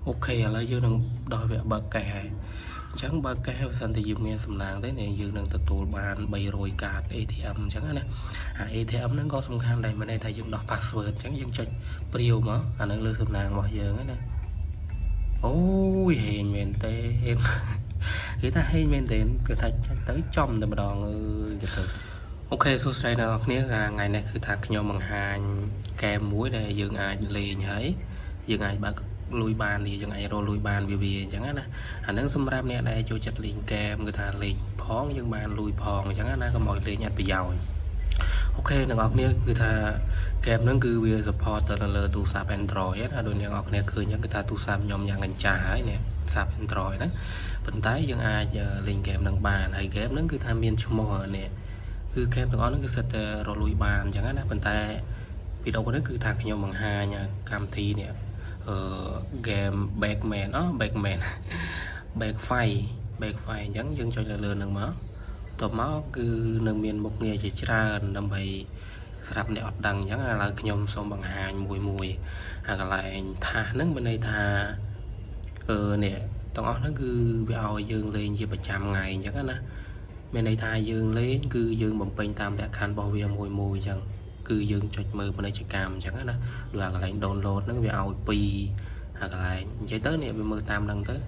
OK ឥឡូវយើងនឹងដល់វគ្គបើកកេះហើយអញ្ចឹងបើកកេះបើសិនតែយើងមានសំណាងទេនេះយើងនឹងទទួលបាន300កាត ATM អញ្ចឹងណាអា ATM ហ្នឹងក៏សំខាន់ដែរមានន័យថាយើងដោះ password អញ្ចឹងយើងចុចព្រាវមកអាហ្នឹងលើសំណាងរបស់យើងហ្នឹងណាអូយហេងមែនទេគេថាហេងមែនទេគឺថាចុចទៅចំតែម្ដងអើយទៅ OK សួស្តីអ្នកនរគ្នាថ្ងៃនេះគឺថាខ្ញុំបង្ហាញហ្គេមមួយដែលយើងអាចលេងហើយយើងអាចបើកលុយបាននេះយើងអាចរកលុយបានវាវាអញ្ចឹងណាអាហ្នឹងសម្រាប់អ្នកដែលចូលចិត្តលេងហ្គេមគឺថាលេងផងយើងបានលុយផងអញ្ចឹងណាកុំឲ្យលេងអត់ប្រយោជន៍ OK អ្នកនរគ្នាគឺថាហ្គេមហ្នឹងគឺវា support ទៅលើទូរស័ព្ទ Android ណាដូចអ្នកនរគ្នាឃើញអញ្ចឹងគឺថាទូរស័ព្ទខ្ញុំយ៉ាងកញ្ចាស់ហើយនេះទូរស័ព្ទ Android ហ្នឹងប៉ុន្តែយើងអាចលេងហ្គេមហ្នឹងបានហើយហ្គេមហ្នឹងគឺថាមានឈ្មោះនេះគឺហ្គេមទាំងអស់ហ្នឹងគឺសិតតែរកលុយបានអញ្ចឹងណាប៉ុន្តែវីដេអូនេះគឺថាខ្ញុំបង្ហាញកម្មវិធីនេះអឺ game Backman អូ Backman Backfight Backfight អញ្ចឹងយើងចុចលើលើហ្នឹងមកតបមកគឺនឹងមានមុខងារជាច្រើនដើម្បីស្រាប់អ្នកអត់ដឹងអញ្ចឹងឥឡូវខ្ញុំសូមបង្ហាញមួយមួយអាកន្លែងថាសហ្នឹងមានន័យថាអឺនេះទាំងអស់ហ្នឹងគឺវាឲ្យយើងលេងជាប្រចាំថ្ងៃអញ្ចឹងណាមានន័យថាយើងលេងគឺយើងបំពេញតាមលក្ខខណ្ឌរបស់វាមួយមួយអញ្ចឹងគឺយើងចុចមើលពាណិជ្ជកម្មអញ្ចឹងណាដូចអាកន្លែង download ហ្នឹងវាឲ្យ2អាកន្លែងនិយាយទៅនេះវាមើលតាមហ្នឹងទៅឥ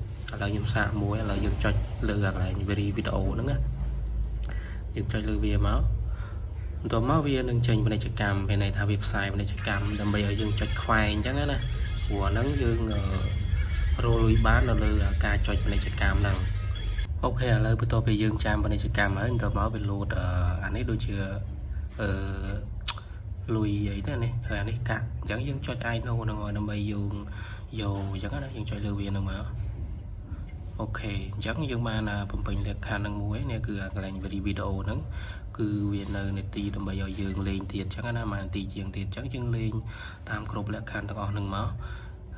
ឡូវខ្ញុំសាកមួយឥឡូវយើងចុចលើអាកន្លែង very video ហ្នឹងណាយើងចុចលើវាមកបន្ទាប់មកវានឹងចេញពាណិជ្ជកម្មមានន័យថាវាផ្សាយពាណិជ្ជកម្មដើម្បីឲ្យយើងចុចខ្វែងអញ្ចឹងណាព្រោះអាហ្នឹងយើងរកលុយបាននៅលើការចុចពាណិជ្ជកម្មហ្នឹង OK ឥឡូវបន្ទាប់ពីយើងចាំពាណិជ្ជកម្មហើយបន្ទាប់មកវាលោតអានេះដូចជាអឺលុយអីទៅនេះហើយអានេះកាក់អញ្ចឹងយើងចុច I know ហ្នឹងមកដើម្បីយើងយកអញ្ចឹងណាយើងចុចលើវាហ្នឹងមក OK អញ្ចឹងយើងបានបំពេញលក្ខខណ្ឌហ្នឹងមួយនេះគឺកន្លែងវីដេអូហ្នឹងគឺវានៅនាទីដើម្បីឲ្យយើងលេងទៀតអញ្ចឹងណាមួយនាទីជាងទៀតអញ្ចឹងយើងលេងតាមគ្រប់លក្ខខណ្ឌទាំងអស់ហ្នឹងមក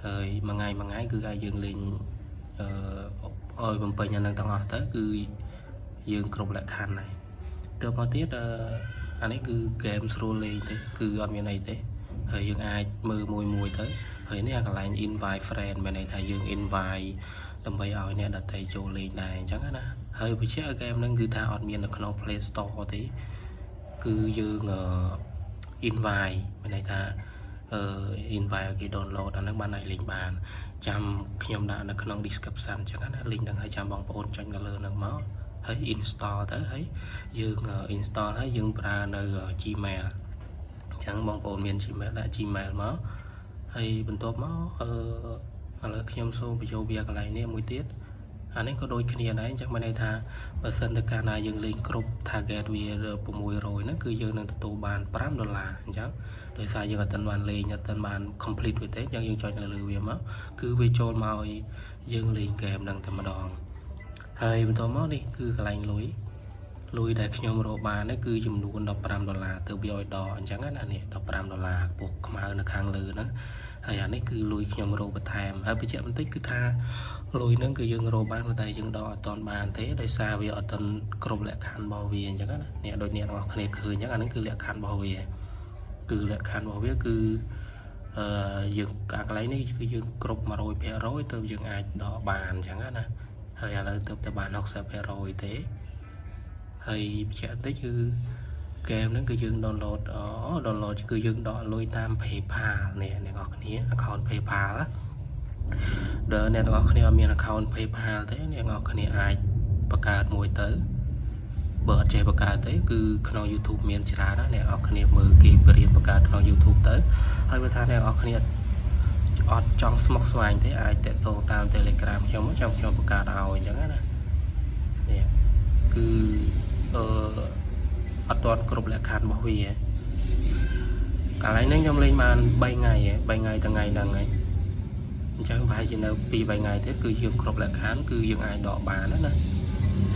ហើយមួយថ្ងៃមួយថ្ងៃគឺឲ្យយើងលេងអឺឲ្យបំពេញអាហ្នឹងទាំងអស់ទៅគឺយើងគ្រប់លក្ខខណ្ឌហើយទៅមកទៀតអឺអានេះគឺហ្គេមស្រួលលេងទេគឺអត់មានអីទេហើយយើងអាចមើលមួយមួយទៅហើយនេះអាកន្លែង invite friend មានន័យថាយើង invite ដើម្បីឲ្យអ្នកដទៃចូលលេងដែរអញ្ចឹងណាហើយបញ្ជាក់ហ្គេមហ្នឹងគឺថាអត់មាននៅក្នុង Play Store ទេគឺយើង invite មានន័យថាអឺ invite ឲ្យគេ download អាហ្នឹងបានឲ្យលេងបានចាំខ្ញុំដាក់នៅក្នុង description អញ្ចឹងណា link ហ្នឹងឲ្យចាំបងប្អូនចុចនៅលើហ្នឹងមកហើយ install ទៅហើយយើង install ហើយយើងប្រើនៅ Gmail អញ្ចឹងបងប្អូនមាន Gmail ដាក់ Gmail មកហើយបន្ទាប់មកអឺឥឡូវខ្ញុំសូមបញ្ចូលវាកន្លែងនេះមួយទៀតអានេះក៏ដូចគ្នាដែរអញ្ចឹងមានន័យថាបើសិនទៅកាលណាយើងលេងគ្រប់ target វា600ហ្នឹងគឺយើងនឹងទទួលបាន5ដុល្លារអញ្ចឹងដោយសារយើងអត់ទាន់បានលេងអត់ទាន់បាន complete វាទេអញ្ចឹងយើងចុចនៅលើវាមកគឺវាចូលមកឲ្យយើងលេងហ្គេមហ្នឹងតែម្ដងហើយបន្ទាប់មកនេះគឺកន្លែងលុយលុយដែលខ្ញុំរកបាននេះគឺចំនួន15ដុល្លារទៅវាឲ្យដកអញ្ចឹងណានេះ15ដុល្លារពុះខ្មៅនៅខាងលើហ្នឹងហើយអានេះគឺលុយខ្ញុំរកបន្ថែមហើយបញ្ជាក់បន្តិចគឺថាលុយហ្នឹងគឺយើងរកបានតែយើងដកអត់ទាន់បានទេដោយសារវាអត់ទាន់គ្រប់លក្ខខណ្ឌរបស់វាអញ្ចឹងណាអ្នកដូចអ្នកទាំងអស់គ្នាឃើញអញ្ចឹងអានេះគឺលក្ខខណ្ឌរបស់វាគឺលក្ខខណ្ឌរបស់វាគឺអឺយើងអាកន្លែងនេះគឺយើងគ្រប់100%ទៅយើងអាចដកបានអញ្ចឹងណាហើយឥឡូវទៅតែបាន60%ទេហើយបញ្ជាក់បន្តិចគឺហ្គេមហ្នឹងគឺយើង download អូ download គឺយើងដកលុយតាម PayPal នេះអ្នកនរគ្នា account PayPal ណាដល់អ្នកទាំងអស់គ្នាអត់មាន account PayPal ទេអ្នកទាំងអស់គ្នាអាចបង្កើតមួយទៅបើអត់ចេះបង្កើតទេគឺក្នុង YouTube មានច្រើនណាស់អ្នកនរគ្នាមើលគេបរៀនបង្កើតក្នុង YouTube ទៅហើយបើថាអ្នកនរគ្នាអត់ចង់ស្មុគស្មាញទេអាចតាក់ទងតាម Telegram ខ្ញុំចាំខ្ញុំបង្កើតឲ្យអញ្ចឹងណានេះគឺអឺអត់ទាន់គ្រប់លក្ខខណ្ឌរបស់វាកន្លែងហ្នឹងខ្ញុំលេងបាន3ថ្ងៃហ៎3ថ្ងៃថ្ងៃហ្នឹងហើយអញ្ចឹងប្រហែលជានៅ2 3ថ្ងៃទៀតគឺយើងគ្រប់លក្ខខណ្ឌគឺយើងអាចដកបានណាណា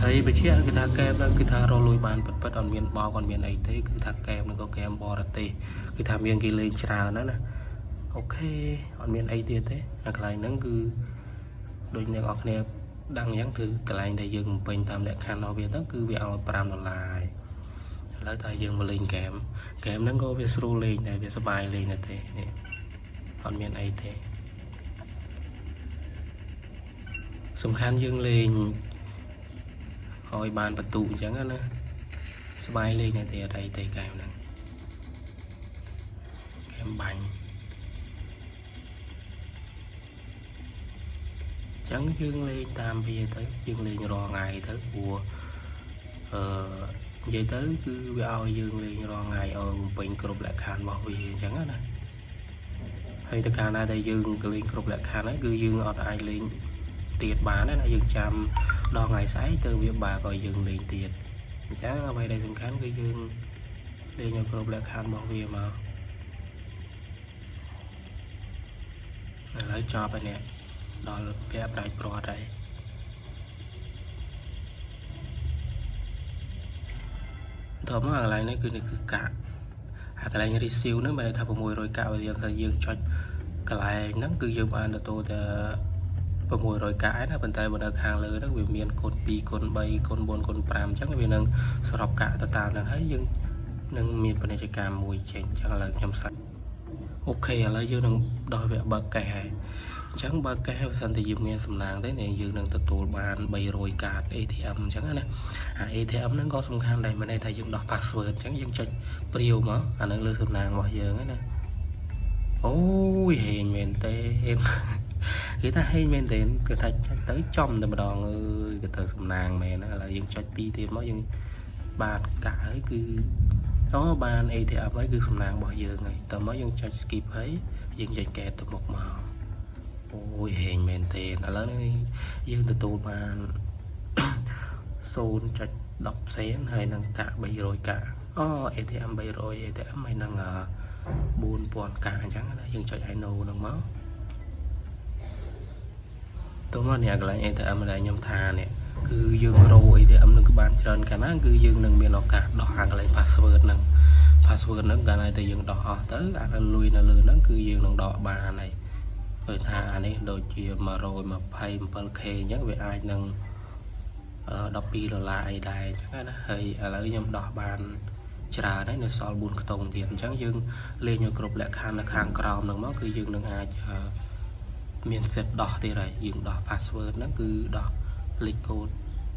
ហើយបញ្ជាក់គឺថាកែមហ្នឹងគឺថារកលុយបានពិតពិតអត់មានបោកអត់មានអីទេគឺថាកែមហ្នឹងក៏កែមបរទេសគឺថាមានគេលេងច្រើនណាស់ណា OK អត់មានអីទៀតទេអាកន្លែងហ្នឹងគឺដូចអ្នកនរគ្នាដឹងអញ្ចឹងគឺកន្លែងដែលយើងបំពេញតាមលក្ខខណ្ឌរបស់វាទៅគឺវាឲ្យ5ដុល្លារហើយឥឡូវតែយើងមកលេងហ្គេមហ្គេមហ្នឹងក៏វាស្រួលលេងដែរវាសប្បាយលេងដែរទេនេះអត់មានអីទេ សំខាន់យើងលេងឲ្យបានបន្ទុអញ្ចឹងណាស្បាយលេងតែអត់អីទេកែមហ្នឹងកែមបាញ់អញ្ចឹងយើងលេងតាមវាទៅយើងលេងរាល់ថ្ងៃទៅព្រោះអឺនិយាយទៅគឺវាឲ្យយើងលេងរាល់ថ្ងៃឲ្យបំពេញគ្រប់លក្ខខណ្ឌរបស់វាអញ្ចឹងណាហើយទៅកាលណាដែលយើងក៏លេងគ្រប់លក្ខខណ្ឌហើយគឺយើងអត់អាចលេងទៀតបានទេណាយើងចាំដល់ថ្ងៃស្អែកទៅវាបើកឲ្យយើងលេងទៀតអញ្ចឹងអ្វីដែលសំខាន់គឺយើងលេងឲ្យគ្រប់លក្ខខណ្ឌរបស់វាមកឥឡូវចប់ហើយនេះដល់វគ្គផ្ដាច់ព្រាត់ហើយតោះមកកន្លែងនេះគឺនេះគឺកាក់អាកន្លែង receive ហ្នឹងមានន័យថា600កាក់បើយើងថាយើងចុចកន្លែងហ្នឹងគឺយើងបានទទួលតែ600កាក់ឯណាប៉ុន្តែបើនៅខាងលើហ្នឹងវាមានគុណ2គុណ3គុណ4គុណ5អញ្ចឹងវានឹងសរុបកាក់ទៅតាមហ្នឹងហើយយើងនឹងមានពាណិជ្ជកម្មមួយចេញអញ្ចឹងឥឡូវខ្ញុំសា OK ឥឡូវយើងនឹងដល់វគ្គបើកកេះហើយអញ្ចឹងបើកេះបើសិនតែយើងមានសំណាងទេនេះយើងនឹងទទួលបាន300កាត ATM អញ្ចឹងណាអា ATM ហ្នឹងក៏សំខាន់ដែរមានន័យថាយើងដោះ password អញ្ចឹងយើងចុចព្រាវមកអាហ្នឹងលើសំណាងរបស់យើងហ្នឹងណាអូយហេងមែនទេគេថាហេងមែនទេគឺថាចុចទៅចំតែម្ដងអើយគេទៅសំណាងមែនណាឥឡូវយើងចុចពីរទៀតមកយើងបាទកាក់ហើយគឺអូបាន ATM ហើយគឺសំណាងរបស់យើងហើយតើមកយើងចុច skip ហើយយើងចុចកែទៅមុខមកអូយហេងមែនទេឥឡូវនេះយើងទទួលបាន 0.10សេនហើយនឹងកាក់300កាក់អូ ATM 300 ATM ហើយនឹង4000កាក់អញ្ចឹងណាយើងចុច I know ហ្នឹងមកទៅមកនេះកន្លែង ATM ដែលខ្ញុំថានេះគឺយើងរក ATM នឹងគឺបានច្រើនកាលណាគឺយើងនឹងមានឱកាសដោះអាកន្លែង password ហ្នឹង password ហ្នឹងកាលណាតែយើងដោះអស់ទៅអានឹងលុយនៅលើហ្នឹងគឺយើងនឹងដកបានហើយគឺថាអានេះដូចជា 127K អញ្ចឹងវាអាចនឹង12ដុល្លារអីដែរអញ្ចឹងណាហើយឥឡូវខ្ញុំដោះបានច្រើនហើយនៅសល់4ខ្ទង់ទៀតអញ្ចឹងយើងលេងឲ្យគ្រប់លក្ខខណ្ឌនៅខាងក្រោមហ្នឹងមកគឺយើងនឹងអាចមានសិទ្ធដោះទៀតហើយយើងដោះ password ហ្នឹងគឺដោះលេខកូដ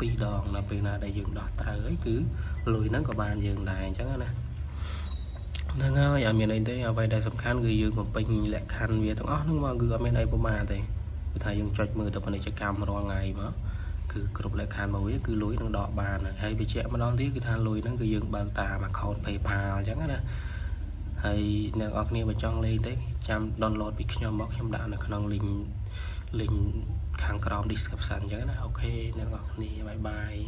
2ដងដល់ពេលណាដែលយើងដោះត្រូវហើយគឺលុយហ្នឹងក៏បានយើងដែរអញ្ចឹងណាហ្នឹងហើយអត់មានអីទេអ្វីដែលសំខាន់គឺយើងបំពេញលក្ខខណ្ឌវាទាំងអស់ហ្នឹងមកគឺអត់មានអីប្រមាថទេគឺថាយើងចុចមើលទៅពាណិជ្ជកម្មរាល់ថ្ងៃមកគឺគ្រប់លក្ខខណ្ឌមកវាគឺលុយនឹងដកបានហើយបញ្ជាក់ម្ដងទៀតគឺថាលុយហ្នឹងគឺយើងបើកតាម account PayPal អញ្ចឹងណាហើយអ្នកនរគ្នាបើចង់លេងទេចាំ download ពីខ្ញុំមកខ្ញុំដាក់នៅក្នុង link ខាងក្រោម description អញ្ចឹងណា OK អ្នកនរគ្នា bye bye.